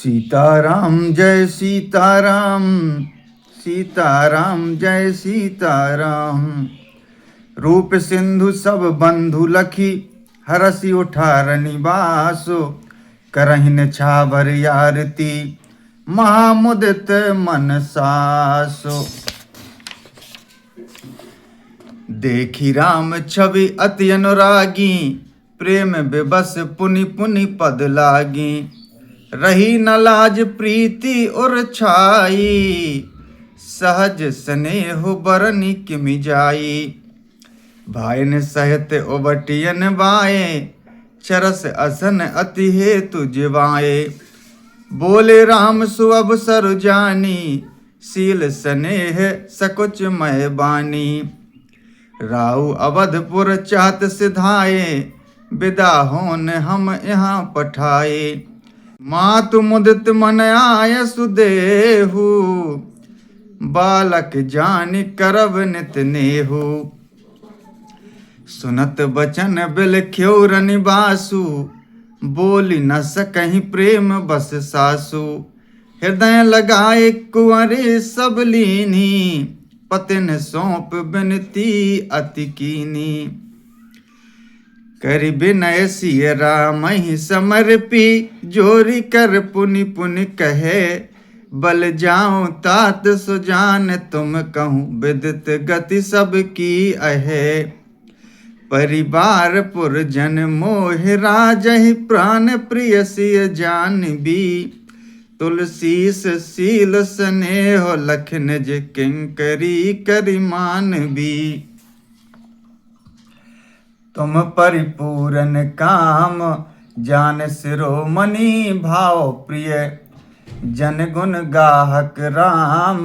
सीताराम जय सीताराम, सीताराम जय सीताराम। रूप सिंधु सब बंधु लखी, हरसि उठा रनिवासु। करहिन छावर आरती, महामुदित मन सासु। देखी राम छवि अति अनुरागी, प्रेम विवश पुनि पुनि पद लागी। रही न लाज प्रीति उर छाई, सहज स्नेह बरनी किमि जाई। भाइन सहित उबटियन बाए, चरस असन अति हेतु जिवाए। बोले राम सुअवसर जानी, शील स्नेह सकुच मय बानी। राउ अवधपुर चाहत सिधाए, विदा होन हम यहाँ पठाए। मातु मुदित मन आय सुदेहु, बालक जानि करब नित नेहु। सुनत बचन बिलख्यो रनिबासु, बोली न सकहि प्रेम बस सासु। हृदय लगाए कुंवरी सब लीनी, पतिन सौंप बिनती अति कीनी। करि विनय सिय रामहि समर्पी, जोरी कर पुनि पुनि कहे। बल जाऊं तात सुजान तुम कहूँ, विदित गति सब की अहे। परिवार पुरजन मोह राजहि, प्राण प्रिय सिय जानबी। तुलसीस शील स्नेह लखन जे किंकरी करि मानबी। तुम परिपूर्ण काम जान शिरोमणि भाव प्रिय। जन गुण गाहक राम,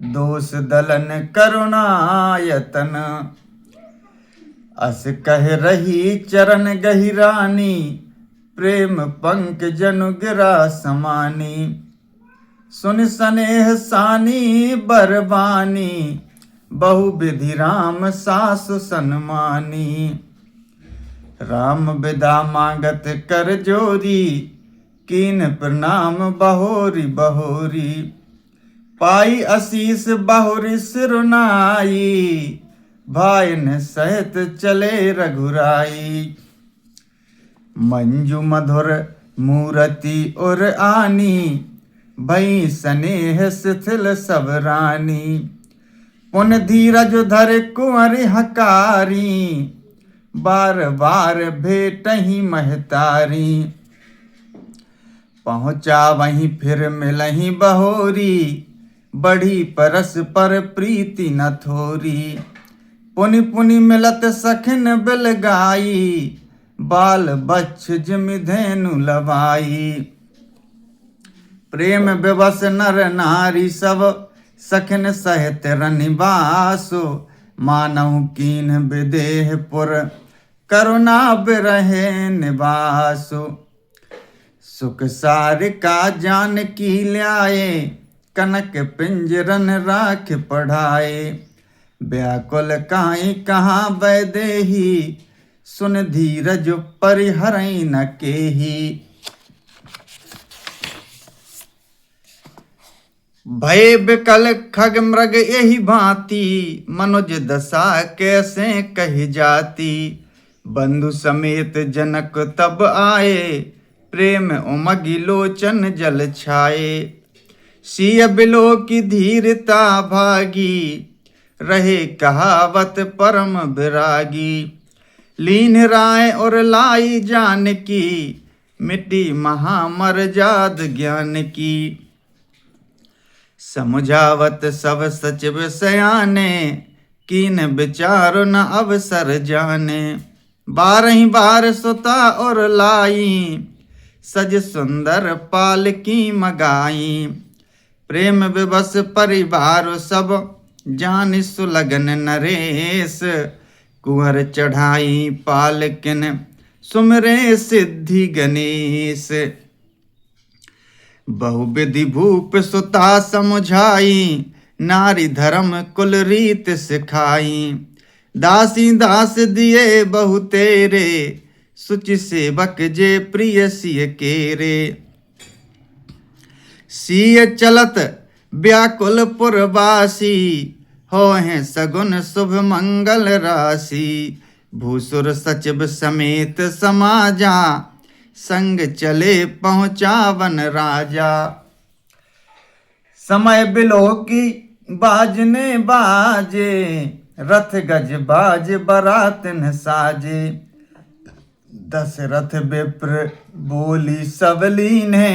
दोष दलन करुणायतन। अस कह रही चरण गहिरानी, प्रेम पंक जनु गिरा समानी। सुन स्नेह सानी बरबानी, बहु विधि राम सासु सनमानी। राम विदा मांगत कर जोरी, कीन प्रणाम बहोरी बहोरी। पाई असीस बहुरी सिरुनाई, भाइन सहित चले रघुराई। मंजू मधुर मूरति उर आनी, भई स्नेह शिथिल सब रानी। पुन धीरज धर कुंवर हकारी, बार बार भेटही महतारी। पहुँचा वहीं फिर मिलही बहोरी, बढ़ी परस पर प्रीति न थोरी। पुनि पुनि मिलत सखिन बिलगाई, बाल बच्छ जिमि धेनु लवाई। प्रेम विवश नर नारी सब, सखिन सहित रनिवासु। मानहु कीन विदेहपुर, करुणा बिरहे निवासु। सुख सारिका जानकी ल्याए, कनक पिंजरन राख पढ़ाए। व्याकुल काई कहाँ वैदेही, सुन धीरज परिहरई न केही। भय बिकल खग मृग एहि भांति, मनुज दशा कैसे कही जाती। बंधु समेत जनक तब आए, प्रेम उमगि लोचन जल छाए। सिय बिलो की धीरता भागी, रहे कहावत परम विरागी। लीन राय और लाई जानकी, मिटी महामरजाद ज्ञान की। समुझावत सब सचिव सयाने, कीन विचार न अवसर जाने। बारही बार सुता और लाई, सज सुंदर पालकी मगाई। प्रेम विवश परिवार सब, जान सुलगन नरेश। कुंवर चढ़ाई पालकिन, सुमरे सिद्धि गणेश। बहुविधि भूप सुता समुझाई, नारी धर्म कुल रीत सिखाई। दासी दास दिए बहु तेरे, शुचि सेवक जे प्रिय सिय केरे। सीय चलत व्याकुल पुरवासी, होहे सगुन शुभ मंगल राशि। भूसुर सचिव समेत समाजा, संग चले पहुँचावन राजा। समय बिलोकी बाजने बाजे, रथ गज बाज बरातन साजे। दशरथ विप्र बोली सब लीने,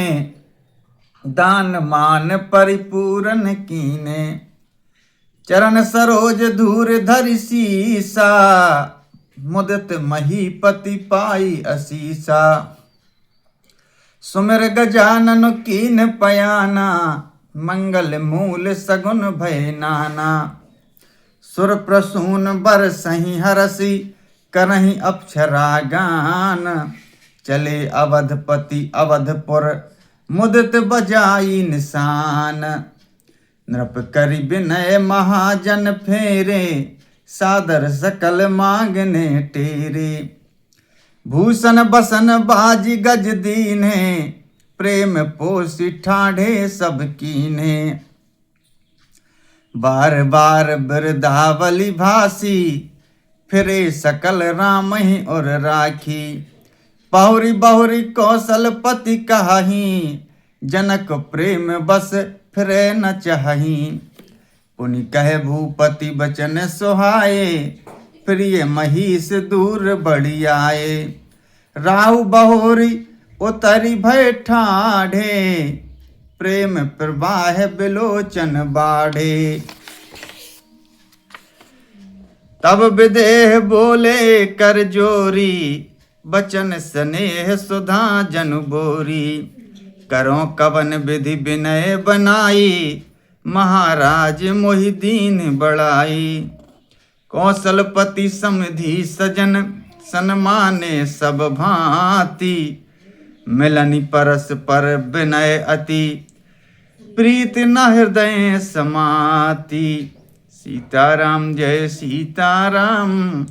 दान मान परिपूर्ण कीने। चरण सरोज धूर धरि सीसा, मुदित महीपति पाई असीसा। सुमिर गजानन कीन पयाना, मंगल मूल सगुन भय नाना। सुर प्रसून बर सही हरसी, करही अक्षरा गान। चले अवधपति अवधपुर, मुदित बजाई निशान। नृप करि विनय महाजन फेरे, सादर सकल मांगने टेरे। भूषण बसन बाजी गज दीन्हे, प्रेम पोषि ठाढ़े सब कीन्हे। बार बार बिरदावली भासी, फिरे सकल राम ही और राखी। बहुरी बहुरी कौशलपति कहाही, जनक प्रेम बस फिरे न चाही। पुनि कहे भूपति बचन सुहाए, प्रिय महिष दूर बढ़ियाए। राहु बहोरी उतरी भय ठाढ़े, प्रेम प्रवाह बिलोचन बाढ़े। तब विदेह बोले कर जोरी, बचन स्नेह सुधा जनु बोरी। करो कवन विधि विनय बनाई, महाराज मोहि दीन बड़ाई। कौशलपति समधि सजन, सनमाने सब भांति। मिलनि परस पर विनय अति, प्रीत न हृदय समाति। सीताराम जय सीताराम,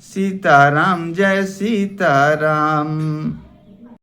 सीताराम जय सीताराम।